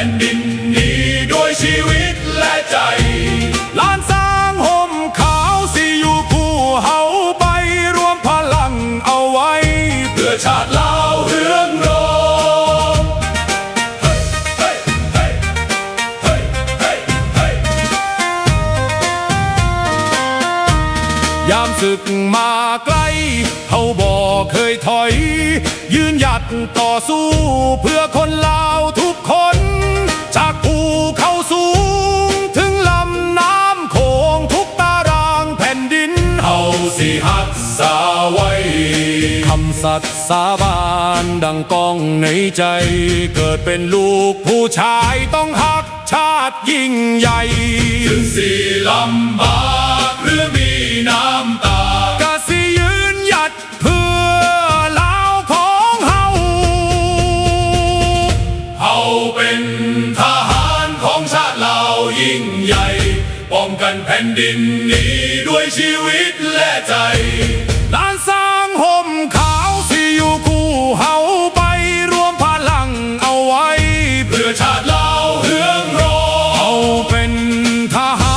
ແຜ່ນດິນນີ້ດ້ວຍຊີວິດ ແລະ ໃຈ. ລ້ານຊ້າງຮົ່ມຂາວຊິຢູ່ຄູ່ເຮົາໄປ, ລວມພະລັງເອົາໄວ້ ເພື່ອຊາດລາວເຮືອງໂລມ. ຍາມສຶກມາໄກ ເຮົາບໍ່ເຄີຍຖອຍ, ຢືນຫຍັດຕໍ່ສູ້ເພື່ອຄົນລາວທຸກຄົນ, ຈາກພູເຂົາສູງເຖິງລຳນ້ຳໂຂງ, ທຸກຕາລາງແຜ່ນດິນເຮົາຊິຮັກສາໄວ້. ຄຳສັດສາບານດັ່ງກ້ອງໃນໃຈ, ເກີດເປັນລູກຜູ້ຊາຍຕ້ອງຮັກຊາດຍິ່ງໃຫຍ່. ເຖິງຊິລຳບາກ ຫຼື ມີນ້ຳຕາ ກະຊິຢືນຫຍັດ ເພື່ອລາວຂອງເຮົາ. ເຮົາເປັນທະຫານຂອງຊາດລາວຍິ່ງໃຫຍ່, ປ້ອງກັນແຜ່ນດິນນີ້ດ້ວຍຊີວິດ ແລະ ໃຈ. ລ້ານຊ້າງຮົ່ມຂາວຊິຢູ່ຄູ່ເຮົາໄປ, ລວມພະລັງເອົາໄວ້ ເພື່ອຊາດລາວເຮືອງໂລມ. ເຮົາເປັນທະຫາ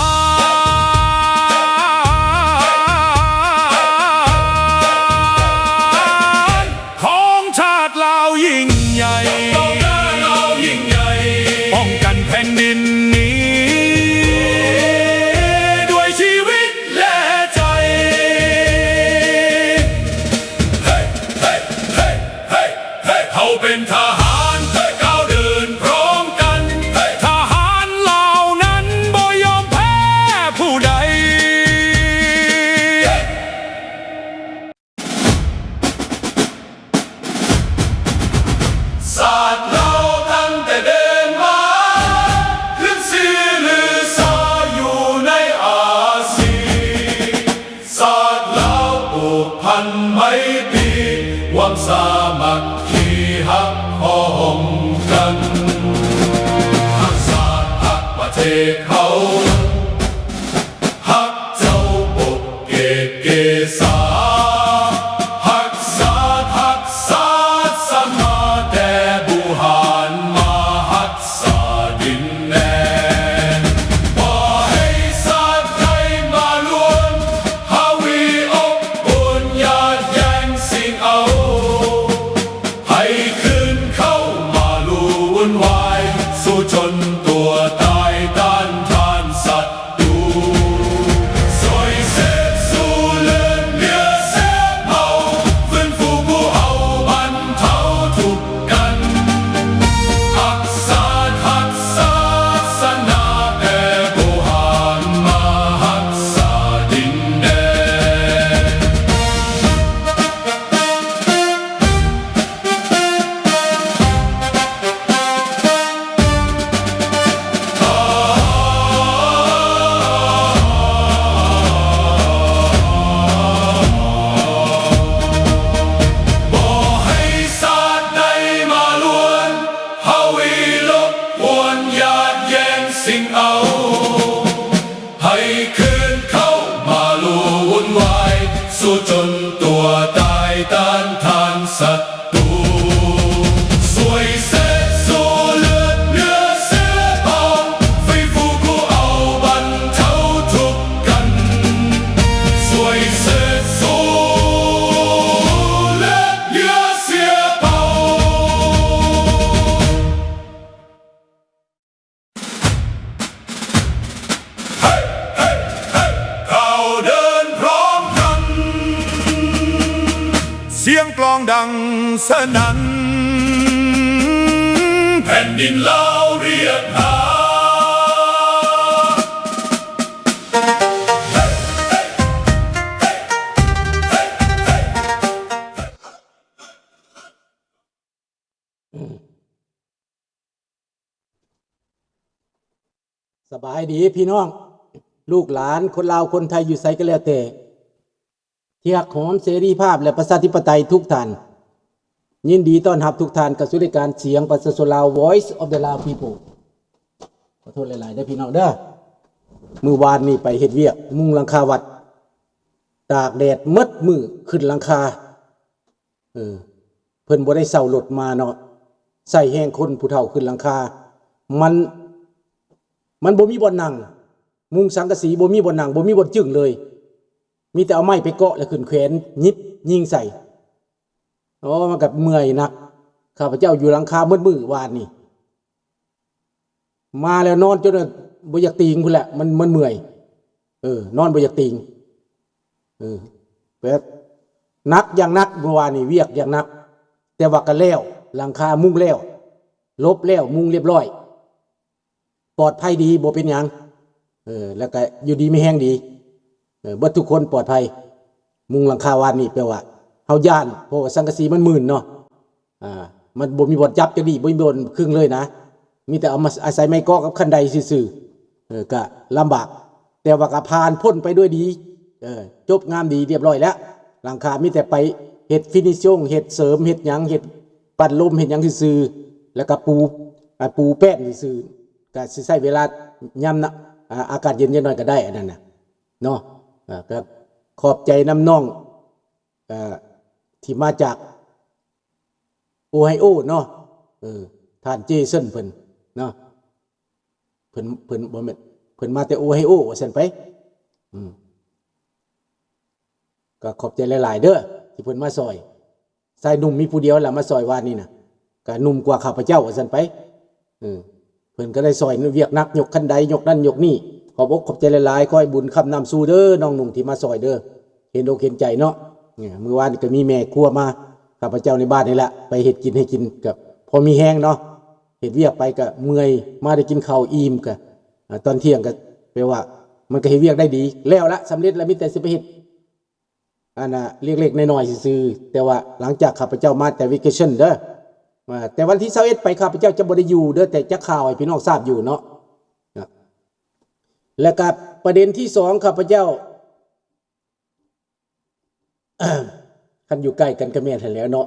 ນ ຂອງຊາດລາວຍິ່ງໃຫຍ່, ປ້ອງກັນແຜ່ນດິນນີ້ດ້ວຍຊີວິດ ແລະ ໃຈ. ເຮົາເປັນທະຫານ ກ້າວເດີນພ້ອມກັນ, ທະຫານເຫຼົ່ານັ້ນບໍ່ຍອມແພ້ຜູ້ໃດ. ຊາດລາວຕັ້ງແຕ່ເດີມາ ຂຶ້ນຊື່ລືຊາຢູ່ໃນອາຊີ. ຊາດລາວຜູກພັນໄມຕີ ຫວັງສາມັກຄີຮັກພ້ອມກັນ, ຮັກຊາດຮັກປະເທດເຮົາ. ຮັກເຈົ້າປົກເກກເກສາ, ຮັກຊາດຮັກສາສະໜາ, ແຕ່ບູຮານມາຮັກສາດິນແດນ. ບໍ່ໃຫ້ຊາດໃດມາລວນ ຫາວີອົບອຸ່ນ ຢາດແຍ່ງຊິງເອົາ. ໃຫ້ຄືນເຂົ້າມາລຸວຸ່ນວາຍ ສູ້ຈົນຕົວຕາຍຕ້ານທານສັດຕູ. ຊ່ວຍເສດຊູເລືອດເຫຼືອເສຍເຜົາ ຟື້ນຟູຜູ້ເຮົາບັນເທົາທຸກກັນ. ຮັກຊາດຮັກສາສະໜາ ແຕ່ບໍ່ຫານມາຮັກສາດິນແດນ. ບໍ່ໃຫ້ຊາດໃດມາລວນ ຫາວີລົບກວນ ຢາດແຍ່ງຊິງເອົາ. ໃຫ້ຄືນເຂົ້າມາລຸວຸ່ນວາຍ ສູ້ຈົນຕົວຕາຍຕ້ານທານສັດຕູ. ຊ່ວຍເສດຊູເລືອດເຫຼືອເສຍເຜົາ ຟື້ນຟູຜູ້ເອົາບັນເທົາທຸກກັນ. ຊ່ວຍເສດຊູເລືອດເຫຼືອເສຍເຜົາ. ເຮົາເດີນພ້ອມກັນ ສຽງກລອງດັງສະໜັ່ນ ແຜ່ນດິນລາວຮຽກຫາ. ສະບາຍດີພີ່ນ້ອງ ລູກຫຼານຄົນລາວຄົນໄທຢູ່ໃສກໍແລ້ວແຕ່ ທີ່ຮັກຫອມເສລີພາບ ແລະ ປະຊາທິປະໄຕທຸກທ່ານ. ຍິນດີຕ້ອນຮັບທຸກທ່ານເຂົ້າສູ່ລາຍການສຽງປະຊາຊົນລາວ Voice of the Lao People. ຂໍໂທດຫຼາຍໆເດີພີ່ນ້ອງເດີ. ມື້ວານນີ້ໄປເຮັດວຽກມຸງຫຼັງຄາວັດ ຕາກແດດໝົດມື້ ຂຶ້ນຫຼັງຄາ ເອີ ເພິ່ນບໍ່ໄດ້ເຊົ່າລົດມາເນາະ ໃຊ້ແຮງຄົນຜູ້ເຖົ້າຂຶ້ນຫຼັງຄາ. ມັນ ມັນບໍ່ມີບ່ອນນັ່ງ, ມຸງສັງກະສີບໍ່ມີບ່ອນນັ່ງ, ບໍ່ມີບ່ອນຈຶ້ງເລີຍ, ມີແຕ່ເອົາໄມ້ໄປເກາະແລ້ວຂຶ້ນແຂວນຍິບຍິງໃສ່. ໂອ້ ມັນກໍເມື່ອຍໜັກ. ຂ້າພະເຈົ້າຢູ່ຫຼັງຄາໝົດມື້ວານນີ້ ມາແລ້ວນອນຈົນວ່າບໍ່ຢາກຕີງພຸ້ນແຫຼະ, ມັນ ມັນເມື່ອຍ. ເອີ ນອນບໍ່ຢາກຕີງ. ເອີ ແບບໜັກຢ່າງໜັກ ເມື່ອວານນີ້ວຽກຢ່າງໜັກ, ແຕ່ວ່າກໍແລ້ວ, ຫຼັງຄາມຸງແລ້ວ, ລົບແລ້ວ, ມຸງລຽບຮ້ອຍ, ປອດໄພດີ, ບໍ່ເປັນຫຍັງ. ເອີ ແລ້ວກໍຢູ່ດີມີແຮງດີ. ເອີ ເບິດທຸກຄົນປອດໄພ. ມຸງຫຼັງຄາວານນີ້ແປວ່າເຮົາຢ້ານ, ເພາະວ່າສັງກະສີມັນມື່ນເນາະ. ອ່າ ມັນບໍ່ມີບ່ອນຈັບຈັກດີ້, ບໍ່ມີບ່ອນຄຶງເລີຍນະ, ມີແຕ່ເອົາມາອາໄສໄມ້ເກາະກັບຄັນໄດຊື່ໆ. ເອີ ກະລຳບາກ, ແຕ່ວ່າກະຜ່ານພົ້ນໄປດ້ວຍດີ. ເອີ ຈົບງາມດີ ລຽບຮ້ອຍແລ້ວ. ຫຼັງຄາມີແຕ່ໄປເຮັດຟີນິຊງ, ເຮັດເສີມ, ເຮັດຫຍັງ, ເຮັດປັ້ນລົມ, ເຮັດຫຍັງຊື່ໆ, ແລ້ວກະປູ ອ່າ ປູແປ້ນຊື່ໆ. ກະຊິໃຊ້ເວລາຍາມນະ ອາ ອາກາດເຢັນຈັກໜ້ອຍກະໄດ້ ອັນນັ້ນນະເນາະ. ເອີ ກະຂອບໃຈນຳນ້ອງ ເອີ ທີ່ມາຈາກໂອໄຮໂອເນາະ, ເອີ ທ່ານເຈສັນເພິ່ນເນາະ, ເພິ່ນ ເພິ່ນ ບໍ່ແມ່ນ ເພິ່ນມາແຕ່ໂອໄຮໂອວ່າຊັ້ນໄປ. ອືມ ກໍຂອບໃຈຫຼາຍໆເດີ້ ທີ່ເພິ່ນມາຊ່ອຍ. ຊາຍໜຸ່ມມີຜູ້ດຽວລະມາຊ່ອຍວານນີ້ນະ, ກໍໜຸ່ມກວ່າຂ້າພະເຈົ້າວ່າຊັ້ນໄປ. ເອີ ເພິ່ນກໍໄດ້ຊ່ອຍວຽກໜັກ, ຍົກຄັນໄດ, ຍົກນັ້ນຍົກນີ້. ຂອບອົກຂອບໃຈຫຼາຍໆ, ຂໍໃຫ້ບຸນຄ້ຳນຳຊູເດີ້ ນ້ອງໜຸ່ມທີ່ມາຊ່ອຍເດີ້, ເຫັນອົກເຫັນໃຈເນາະ. ເອີ ມື້ວານນີ້ກໍມີແມ່ຄົວມາ, ຂ້າພະເຈົ້າໃນບ້ານນີ້ແຫຼະ ໄປເຮັດກິນໃຫ້ກິນ, ກໍພໍມີແຮງເນາະ. ເຮັດວຽກໄປກໍເມື່ອຍ, ມາໄດ້ກິນເຂົ້າອີ່ມ, ກໍ ອາ ຕອນທ່ຽງກໍແປວ່າມັນກໍເຮັດວຽກໄດ້ດີແລ້ວລະ, ສຳເລັດລະ, ມີແຕ່ຊິໄປເຮັດ ອັນນ່າ ເລັກໆນ້ອຍໆຊື່ໆ. ແຕ່ວ່າຫຼັງຈາກຂ້າພະເຈົ້າມາແຕ່ vacation ເດີ້, ແຕ່ວັນທີຊາວເອັດໄປ ຂ້າພະເຈົ້າຈະບໍ່ໄດ້ຢູ່ເດີ້, ແຕ່ຈະຂ່າວໃຫ້ພີ່ນ້ອງຊາບຢູ່ເນາະ. ແລ້ວກໍປະເດັນທີສອງ ຂ້າພະເຈົ້າ ຄັນຢູ່ໃກ້ກັນກໍແມ່ນຫັ້ນແຫຼະເນາະ,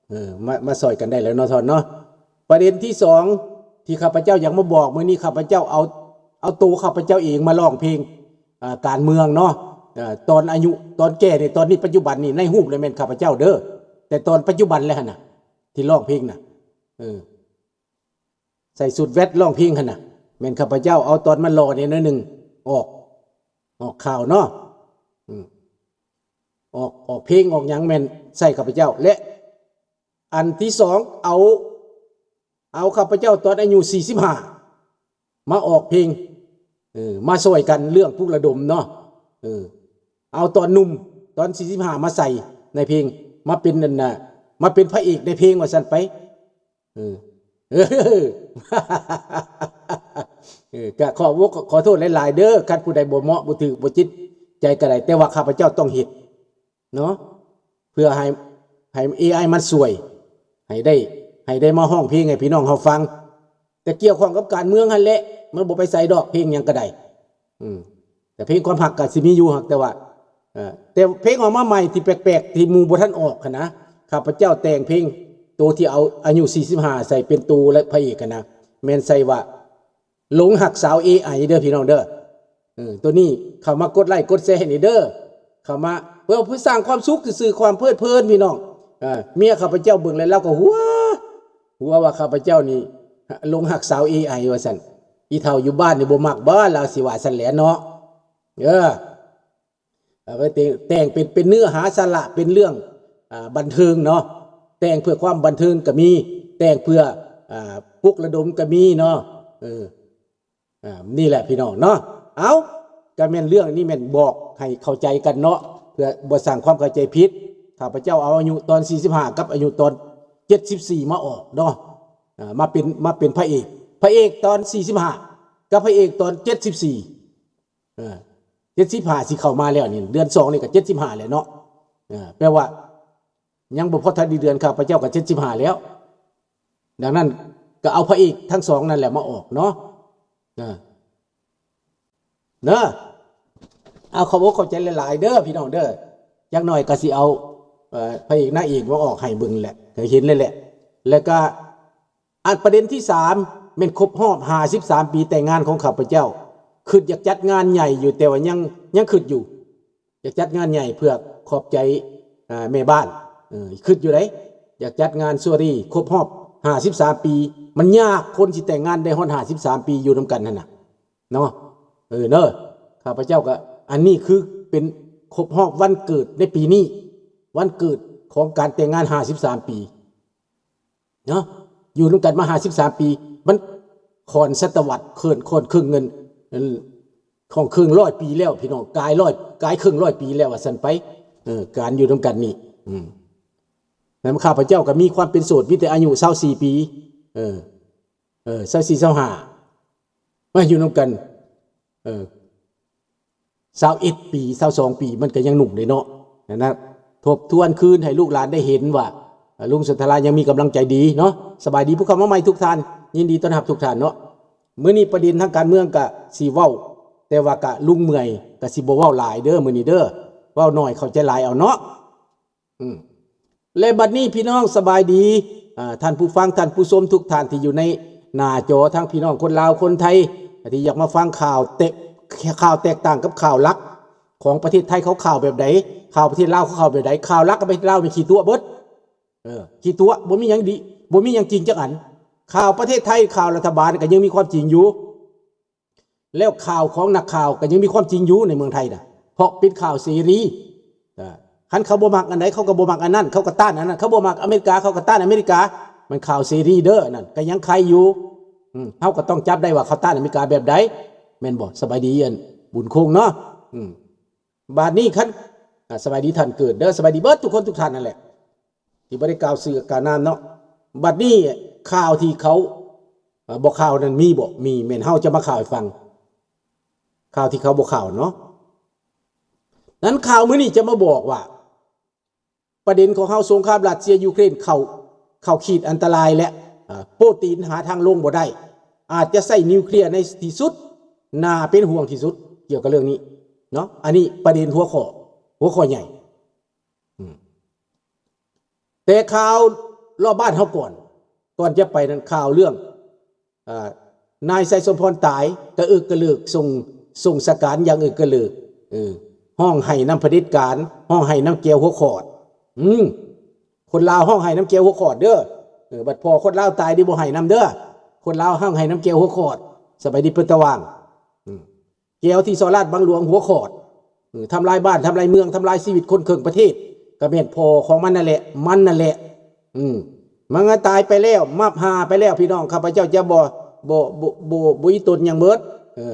ເອີ ມາ ມາຊ່ອຍກັນໄດ້ແລ້ວເນາະທ່ານເນາະ. ປະເດັນທີສອງທີ່ຂ້າພະເຈົ້າຢາກມາບອກ, ມື້ນີ້ຂ້າພະເຈົ້າເອົາ ເອົາໂຕຂ້າພະເຈົ້າເອງມາຮ້ອງເພງ ອ່າ ການເມືອງເນາະ. ເອີ ຕອນອາຍຸ ຕອນແກ່ນີ້, ຕອນນີ້ປັດຈຸບັນນີ້, ໃນຮູບລະແມ່ນຂ້າພະເຈົ້າເດີ້, ແຕ່ຕອນປັດຈຸບັນແລ້ວຫັ້ນນະ ທີ່ຮ້ອງເພງນະ. ເອີ ໃສ່ຊຸດແວັດຮ້ອງເພງຫັ້ນນະ ແມ່ນຂ້າພະເຈົ້າເອົາຕອນມັນຫຼໍ່ແດ່ໜ້ອຍໜຶ່ງອອກ ອອກຂ່າວເນາະ. ອືມ ອອກ ອອກເພງອອກຫຍັງແມ່ນໃສ່ຂ້າພະເຈົ້າ. ແລະ ອັນທີສອງ ເອົາ ເອົາຂ້າພະເຈົ້າຕອນອາຍຸສີ່ສິບຫ້າມາອອກເພງ, ເອີ ມາຊ່ອຍກັນເລື່ອງປຸກລະດົມເນາະ. ເອີ ເອົາຕອນໜຸ່ມ ຕອນສີ່ສິບຫ້າມາໃສ່ໃນເພງ, ມາເປັນອັນນ່າ ມາເປັນພະເອກໃນເພງວ່າຊັ້ນໄປ. ເອີ ເອີ ເອີ ກະຂໍໂທດ ຂໍໂທດຫຼາຍໆເດີ້ ຄັນຜູ້ໃດບໍ່ເໝາະ ບໍ່ຖືກ ບໍ່ຈິດໃຈກະໄດ້, ແຕ່ວ່າຂ້າພະເຈົ້າຕ້ອງເຮັດເນາະ ເພື່ອໃຫ້ ໃຫ້ເອໄອມັນຊ່ວຍ ໃຫ້ໄດ້ ໃຫ້ໄດ້ມາຮ້ອງເພງໃຫ້ພີ່ນ້ອງເຮົາຟັງ. ແຕ່ກ່ຽວຂ້ອງກັບການເມືອງຫັ້ນແຫຼະ ມັນບໍ່ໄປໃສດອກ ເພງຫຍັງກະໄດ້. ອືມ ແຕ່ເພງຄວາມຮັກກໍຊິມີຢູ່ ຫາກແຕ່ວ່າ ເອີ ແຕ່ເພງອອກມາໃໝ່ທີ່ແປກໆ ທີ່ໝູ່ບໍ່ທັນອອກຫັ້ນນະ, ຂ້າພະເຈົ້າແຕ່ງເພງໂຕທີ່ເອົາອາຍຸສີ່ສິບຫ້າໃສ່ເປັນໂຕ ແລະ ພະເອກຫັ້ນນະ, ແມ່ນໃສ່ວ່າ ຫຼົງຮັກສາວເອໄອເດີ້ພີ່ນ້ອງເດີ້. ເອີ ໂຕນີ້ເຂົ້າມາກົດໄລ້ກົດແຊໃຫ້ແດ່ເດີ້, ເຂົ້າມາເພື່ອ ເພື່ອສ້າງຄວາມສຸກຊື່ໆ ຄວາມເພີດເພີນພີ່ນ້ອງ. ເອີ ເມຍຂ້າພະເຈົ້າເບິ່ງແລ້ວລາວກໍຫົວ ຫົວວ່າຂ້າພະເຈົ້ານີ້ຫຼົງຮັກສາວເອໄອວ່າຊັ້ນ. ອີ່ເຖົ້າຢູ່ບ້ານນີ້ບໍ່ມັກບໍ່ ລາວຊິວ່າຊັ້ນແຫຼະເນາະ. ເອີ ເອົາໄວ້ແຕ່ງ ແຕ່ງເປັນ ເປັນເນື້ອຫາສາລະ ເປັນເລື່ອງ ອ່າ ບັນເທີງເນາະ, ແຕ່ງເພື່ອຄວາມບັນເທີງກໍມີ, ແຕ່ງເພື່ອ ອ່າ ປຸກລະດົມກໍມີເນາະ. ເອີ ອ່າ ນີ້ແຫຼະພີ່ນ້ອງເນາະ. ເອົາ ກໍແມ່ນເລື່ອງນີ້ແມ່ນບອກໃຫ້ເຂົ້າໃຈກັນເນາະ ເພື່ອບໍ່ສ້າງຄວາມເຂົ້າໃຈຜິດ. ຂ້າພະເຈົ້າເອົາອາຍຸຕອນສີ່ສິບຫ້າກັບອາຍຸຕອນເຈັດສິບສີ່ມາອອກເນາະ, ອ່າ ມາເປັນ ມາເປັນພະເອກ ພະເອກຕອນສີ່ສິບຫ້າກັບພະເອກຕອນເຈັດສິບສີ່. ເອີ ເຈັດສິບຫ້າຊິເຂົ້າມາແລ້ວນີ້ ເດືອນສອງນີ້ກໍເຈັດສິບຫ້າແລ້ວເນາະ. ເອີ ແປວ່າຍັງບໍ່ພໍທັນໄດ້ເດືອນ ຂ້າພະເຈົ້າກໍເຈັດສິບຫ້າແລ້ວ. ດັ່ງນັ້ນກໍເອົາພະເອກທັງສອງນັ້ນແຫຼະມາອອກເນາະ. ເອີ ເດີ ເອົາ ຂອບອົກຂອບໃຈຫຼາຍໆເດີພີ່ນ້ອງເດີ. ຈັກໜ້ອຍກໍຊິເອົາ ເອີ ພະເອກນາງເອກມາອອກໃຫ້ເບິ່ງແຫຼະ ໃຫ້ເຫັນເລີຍແຫຼະ. ແລ້ວກໍ ອັນປະເດັນທີສາມ ແມ່ນຄົບຮອບຫ້າສິບສາມປີແຕ່ງງານຂອງຂ້າພະເຈົ້າ. ຄິດຢາກຈັດງານໃຫຍ່ຢູ່ ແຕ່ວ່າຍັງ ຍັງຄິດຢູ່ ຢາກຈັດງານໃຫຍ່ເພື່ອຂອບໃຈ ເອີ ແມ່ບ້ານ. ເອີ ຄິດຢູ່ເດ້ ຢາກຈັດງານສວາຣີຄົບຮອບ ຫ້າສິບສາມປີ ມັນຍາກຄົນຊິແຕ່ງງານໄດ້ຮອດຫ້າສິບສາມປີຢູ່ນຳກັນຫັ້ນນະເນາະ. ເອີເດີ ຂ້າພະເຈົ້າກໍ ອັນນີ້ຄືເປັນຄົບຮອບວັນເກີດໃນປີນີ້ ວັນເກີດຂອງການແຕ່ງງານຫ້າສິບສາມປີເນາະ ຢູ່ນຳກັນມາຫ້າສິບສາມປີ ມັນຂ້ອນສະຕະວັດ ເຄີນ ຂ້ອນເຄິ່ງເງິນ ເອີ ຂ້ອນເຄິ່ງຮ້ອຍປີແລ້ວ ພີ່ນ້ອງ ກາຍຮ້ອຍ ກາຍເຄິ່ງຮ້ອຍປີແລ້ວວ່າຊັ້ນໄປ. ເອີ ການຢູ່ນຳກັນນີ້ ອືມ ແລ້ວຂ້າພະເຈົ້າກໍມີຄວາມເປັນໂສດ ມີແຕ່ອາຍຸຊາວສີ່ປີ ເອີ ເອີ ຊາວສີ່ ຊາວຫ້າ ມາຢູ່ນຳກັນ ເອີ ຊາວເອັດປີ ຊາວສອງປີ ມັນກໍຍັງໜຸ່ມເດ້ເນາະ. ນັ້ນນະ ທົບທວນຄືນໃຫ້ລູກຫຼານໄດ້ເຫັນວ່າ ເອີ ລຸງສົນທະລາຍັງມີກຳລັງໃຈດີເນາະ. ສະບາຍດີຜູ້ເຂົ້າມາໃໝ່ທຸກທ່ານ ຍິນດີຕ້ອນຮັບທຸກທ່ານເນາະ. ມື້ນີ້ປະເດັນທາງການເມືອງກະຊິເວົ້າ ແຕ່ວ່າກະລຸງເມື່ອຍ ກະຊິບໍ່ເວົ້າຫຼາຍເດີມື້ນີ້ເດີ ເວົ້າໜ້ອຍເຂົ້າໃຈຫຼາຍເອົາເນາະ. ອືມ ແລະບັດນີ້ພີ່ນ້ອງສະບາຍດີ ອ່າ ທ່ານຜູ້ຟັງ ທ່ານຜູ້ຊົມທຸກທ່ານທີ່ຢູ່ໃນໜ້າຈໍ ທັງພີ່ນ້ອງຄົນລາວຄົນໄທ ທີ່ຢາກມາຟັງຂ່າວແຕກ ຂ່າວແຕກຕ່າງກັບຂ່າວຫຼັກຂອງປະເທດໄທ ເຂົາຂ່າວແບບໃດ ຂ່າວປະເທດລາວເຂົາຂ່າວແບບໃດ. ຂ່າວຫຼັກຂອງປະເທດລາວແມ່ນຂີ້ຕົວະເບິດ ເອີ ຂີ້ຕົວະ ບໍ່ມີຫຍັງດີ ບໍ່ມີຫຍັງຈິງຈັກອັນ. ຂ່າວປະເທດໄທ ຂ່າວລັດຖະບານກໍຍັງມີຄວາມຈິງຢູ່ ແລ້ວຂ່າວຂອງນັກຂ່າວກໍຍັງມີຄວາມຈິງຢູ່ໃນເມືອງໄທນະ ເພາະເປັນຂ່າວເສລີ. ເອີ ຄັນເຂົາບໍ່ມັກອັນໃດ ເຂົາກໍບໍ່ມັກອັນນັ້ນ ເຂົາກໍຕ້ານອັນນັ້ນ ເຂົາບໍ່ມັກອາເມລິກາ ເຂົາກໍຕ້ານອາເມລິກາ ມັນຂ່າວເສລີເດີ ອັນນັ້ນກໍຍັງໄຄຢູ່. ອືມ ເຮົາກໍຕ້ອງຈັບໄດ້ວ່າເຂົາຕ້ານອາເມລິກາແບບໃດ ແມ່ນບໍ່? ສະບາຍດີ ອັນ ບຸນຄົງເນາະ. ອືມ ບາດນີ້ຄັນ ອ່າ ສະບາຍດີທ່ານເກີດເດີ ສະບາຍດີເບິດທຸກຄົນທຸກທ່ານນັ້ນແຫຼະ ທີ່ບໍ່ໄດ້ກ່າວຊື່ກ່າວນາມເນາະ. ບັດນີ້ຂ່າວທີ່ເຂົາ ເອີ ບໍ່ຂ່າວນັ້ນມີບໍ່? ມີ ແມ່ນເຮົາຈະມາຂ່າວໃຫ້ຟັງ ຂ່າວທີ່ເຂົາບໍ່ຂ່າວເນາະ. ນັ້ນຂ່າວມື້ນີ້ຈະມາບອກວ່າ ປະເດັນຂອງເຮົາ ສົງຄາມຣັດເຊຍ-ຢູເຄຣນເຂົ້າ ເຂົ້າຂີດອັນຕະລາຍແລ້ວ ເອີ ໂປຕີນຫາທາງລົງບໍ່ໄດ້ ອາດຈະໃຊ້ນິວເຄລຍໃນທີ່ສຸດ ໜ້າເປັນຫ່ວງທີ່ສຸດກ່ຽວກັບເລື່ອງນີ້ເນາະ. ອັນນີ້ປະເດັນຫົວຂໍ້ ຫົວຂໍ້ໃຫຍ່. ອືມ ແຕ່ຂ່າວລອບບ້ານເຮົາກ່ອນ ກ່ອນຈະໄປນັ້ນ ຂ່າວເລື່ອງ ອ່າ ນາຍໄຊສົມພອນຕາຍ ກະເອິກກະເລີກ ສົ່ງ ສົ່ງສະການຢ່າງເອິກກະເລີກ ເອີ ຮ້ອງໄຫ້ນຳຜະເດັດການ ຮ້ອງໄຫ້ນຳແກວຫົວຂອດ. ອືມ ຄົນລາວຮ້ອງໄຫ້ນຳແກວຫົວຂອດເດີ ເອີ ບັດພໍຄົນລາວຕາຍນີ້ບໍ່ໄຫ້ນຳເດີ ຄົນລາວຮ້ອງໄຫ້ນຳແກວຫົວຂອດ. ສະບາຍດີເປີດຕາຫວ່າງ ອືມ ແກວທີ່ສໍ້ລາດບັງຫຼວງຫົວຂອດ ເອີ ທຳລາຍບ້ານ ທຳລາຍເມືອງ ທຳລາຍຊີວິດຄົນເຄິ່ງປະເທດ ກະແມ່ນພໍ່ຂອງມັນນັ້ນແຫຼະ ມັນນັ້ນແຫຼະ. ອືມ ມັນກໍຕາຍໄປແລ້ວ ມັບຫາໄປແລ້ວ ພີ່ນ້ອງ ຂ້າພະເຈົ້າຈະບໍ່ ບໍ່ ບໍ່ ບໍ່ ບໍ່ອີ່ຕົນຫຍັງເໝິດ ເອີ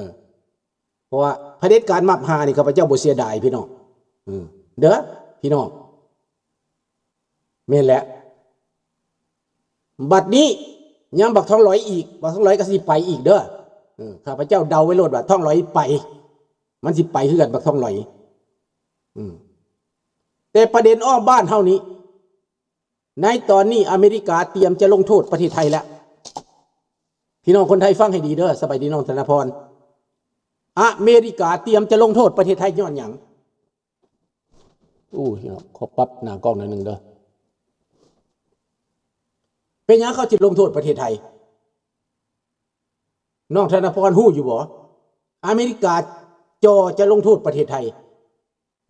ເພາະວ່າຜະເດັດການມັບຫານີ້ ຂ້າພະເຈົ້າບໍ່ເສຍດາຍ ພີ່ນ້ອງ ເອີ ເດີ ພີ່ນ້ອງ. ແມ່ນແຫຼະ ບັດນີ້ຍັງບັກທອງຫຼອຍອີກ ບັກທອງຫຼອຍກໍຊິໄປອີກເດີ. ເອີ ຂ້າພະເຈົ້າເດົາໄວ້ໂລດວ່າທອງຫຼອຍໄປ ມັນຊິໄປຄືກັນບັກທອງຫຼອຍ. ອືມ ແຕ່ປະເດັນອ້ອມບ້ານເຮົານີ້ ໃນຕອນນີ້ອາເມລິກາຕຽມຈະລົງໂທດປະເທດໄທແລ້ວ. ພີ່ນ້ອງຄົນໄທຟັງໃຫ້ດີເດີ ສະບາຍດີນ້ອງທະນະພອນ ອາເມລິກາຕຽມຈະລົງໂທດປະເທດໄທຍ້ອນຫຍັງ? ໂອ້ຍ ຂໍປັບໜ້າກ້ອງໜ້ອຍໜຶ່ງເດີ. ເປັນຫຍັງເຂົາຊິລົງໂທດປະເທດໄທ? ນ້ອງທະນະພອນຮູ້ຢູ່ບໍ່? ອາເມລິກາຈໍ່ຈະລົງໂທດປະເທດໄທ.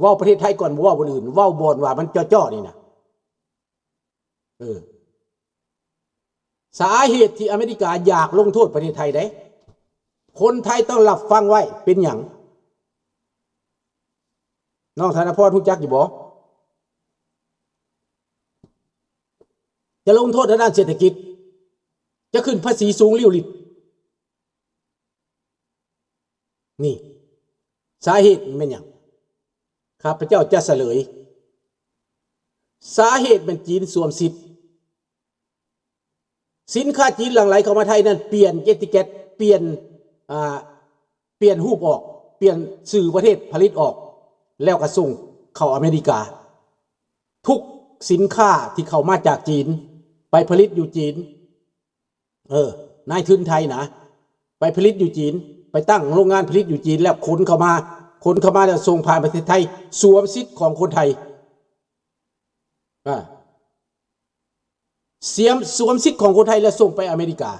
ເວົ້າປະເທດໄທກ່ອນ ບໍ່ເວົ້າບ່ອນອື່ນ ເວົ້າບ່ອນວ່າມັນຈໍ່ໆນີ້ນະ. ເອີ ສາເຫດທີ່ອາເມລິກາຢາກລົງໂທດປະເທດໄທເດ້ ຄົນໄທຕ້ອງຮັບຟັງໄວ້ ເປັນຫຍັງ? ນ້ອງທະນະພອນຮູ້ຈັກຢູ່ບໍ່? ຈະລົງໂທດທາງດ້ານເສດຖະກິດ ຈະຂຶ້ນພາສີສູງລິ້ວລິດ. ນີ້ ສາເຫດແມ່ນຫຍັງ? ຂ້າພະເຈົ້າຈະສະເຫຼີຍ. ສາເຫດແມ່ນຈີນສວມສິດ. ສິນຄ້າຈີນຫຼັ່ງໄຫຼເຂົ້າມາໄທນັ້ນ ປ່ຽນເອຕິເກັດ ປ່ຽນ ອ່າ ປ່ຽນຮູບອອກ ປ່ຽນຊື່ປະເທດຜະລິດອອກ ແລ້ວກໍສົ່ງເຂົ້າອາເມລິກາ. ທຸກສິນຄ້າທີ່ເຂົ້າມາຈາກຈີນ ໄປຜະລິດຢູ່ຈີນ ເອີ ນາຍທຶນໄທນະ ໄປຜະລິດຢູ່ຈີນ ໄປຕັ້ງໂຮງງານຜະລິດຢູ່ຈີນ ແລ້ວຂົນເຂົ້າມາ ຂົນເຂົ້າມາແລ້ວສົ່ງຜ່ານປະເທດໄທ ສວມສິດຂອງຄົນໄທ. ອາ ສວມ ສວມສິດຂອງຄົນໄທແລ້ວສົ່ງໄປອາເມລິກາ.